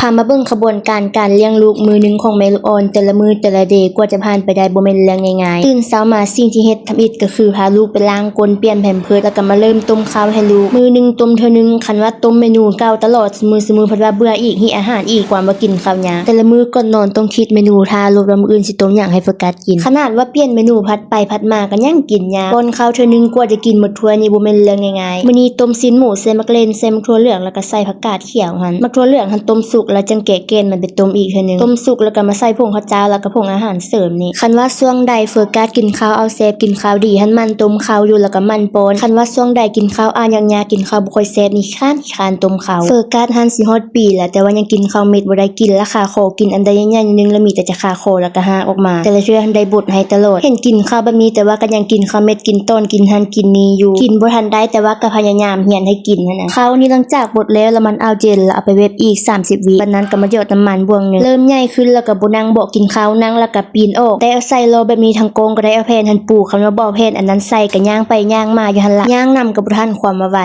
ພາມາເບິ່ງຂະບວນການການລ້ຽງລູກມື້ໜຶ່ງຂອງແມ່ລູກອ່ອນ ແຕ່ລະມື້ແຕ່ລະເດ ກວ່າຈະຜ່ານໄປໄດ້ບໍ່ແມ່ນເລື່ອງງ່າຍໆ. ຕື່ນເຊົ້າມາສິ່ງທີ່ເຮັດທຳອິດກໍຄືພາລູກໄປລ້າງກົ້ນ ປ່ຽນແພມເພີດ ແລ້ວກໍມາເລີ່ມຕົ້ມເຂົ້າໃຫ້ລູກ. ມື້ໜຶ່ງຕົ້ມເທື່ອໜຶ່ງ, ຄັນວ່າຕົ້ມເມນູເກົ່າຕະຫຼອດ ມື້ສະມື້ ເພິ່ນວ່າເບື່ອອີກ, ຫິວອາຫານອີກ, ຄວາມວ່າກິນເຂົ້າຍາກ. ແຕ່ລະມື້ກ່ອນນອນຕ້ອງຄິດເມນູທ່າລົດວ່າມື້ອື່ນຊິຕົ້ມຫຍັງໃຫ້ໂຟກັສກິນ. ຂະໜາດວ່າປ່ຽນເມນູຜັດໄປຜັດມາກໍຍັງກິນຍາກ. ປ້ອນເຂົ້າເທື່ອໜຶ່ງກວ່າຈະກິນໝົດຖ້ວຍນີ້ບໍ່ແມ່ນເລື່ອງງ່າຍໆ. ມື້ນີ້ຕົ້ມຊີ້ນໝູໃສ່ໝາກເລັ່ນ, ໃສ່ໝາກຖົ່ວເຫຼືອງ ແລ້ວກໍໃສ່ຜັກກາດ ຂຽວຫັ້ນ. ໝາກຖົ່ວເຫຼືອງຫັ້ນຕົ້ມສຸກແລ້ວຈັ່ງແກະແກ່ນມັນໄປຕົ້ມອີກເທື່ອໜຶ່ງ. ຕົ້ມສຸກແລ້ວກໍມາໃສ່ຜົງເຂົ້າຈ້າວ ແລ້ວກໍຜົງອາຫານເສີມນີ້. ຄັນວ່າຊ່ວງໃດໂຟກັສກິນເຂົ້າເອົາແຊບ ກິນເຂົ້າດີຫັ້ນ ໝັ່ນຕົ້ມເຂົ້າຢູ່ ແລ້ວກໍໝັ່ນປ້ອນ. ຄັນວ່າຊ່ວງໃດກິນເຂົ້າອາຍຍາກໆ ກິນເຂົ້າບໍ່ຄ່ອຍແຊບນີ້ ຂີ້ຄ້ານ ຂີ້ຄ້ານຕົ້ມເຂົ້າ. ໂຟກັສຫັ້ນຊິຮອດປີແລ້ວ ແຕ່ວ່າຍັງກິນເຂົ້າເມັດບໍ່ໄດ້ ກິນແລ້ວຄາຄໍ, ກິນອັນໃດໃຫຍ່ໆໜ້ອຍໜຶ່ງແລ້ວມີແຕ່ຈະຄາຄໍ ແລ້ວກໍຮາກອອກມາ. ແຕ່ລະເທື່ອຫັ້ນໄດ້ບົດໃຫ້ຕະຫຼອດ. ເຫັນກິນເຂົ້າແບບນີ້ ແຕ່ວ່າກໍຍັງກິນເຂົ້າເມັດ ກິນຕ່ອນ ກິນຫັ້ນກິນນີ້ຢູ່. ກິນບໍ່ທັນໄດ້ ແຕ່ວ່າກໍພະຍາຍາມຮຽນໃຫ້ ກິນຫັ້ນນະ. ເຂົ້ານີ້ຫຼັງຈາກບົດແລ້ວ ແລ້ວມັນເອົາເຢັນ ແລ້ວເອົາໄປເວັບອີກສາມສິບວິ. ບາດນັ້ນກໍມາຢອດນ້ຳມັນບ່ວງໜຶ່ງ. ເລີ່ມໃຫຍ່ຂຶ້ນແລ້ວກໍບໍ່ນັ່ງເບາະກິນເຂົ້າ, ນັ່ງແລ້ວກໍປີນອອກ. ໄດ້ເອົາໄສ້ລໍ້ແບບນີ້ທັງກອງ, ກໍໄດ້ເອົາແຜ່ນຫັ້ນປູ. ຄັນວ່າບໍ່ເອົາແຜ່ນອັນນັ້ນໃສ່, ກໍຍ່າງໄປຍ່າງມາຢູ່ຫັ້ນລະ. ຍ່າງນຳກໍບໍ່ທັນຄວາມວ່າໄວ.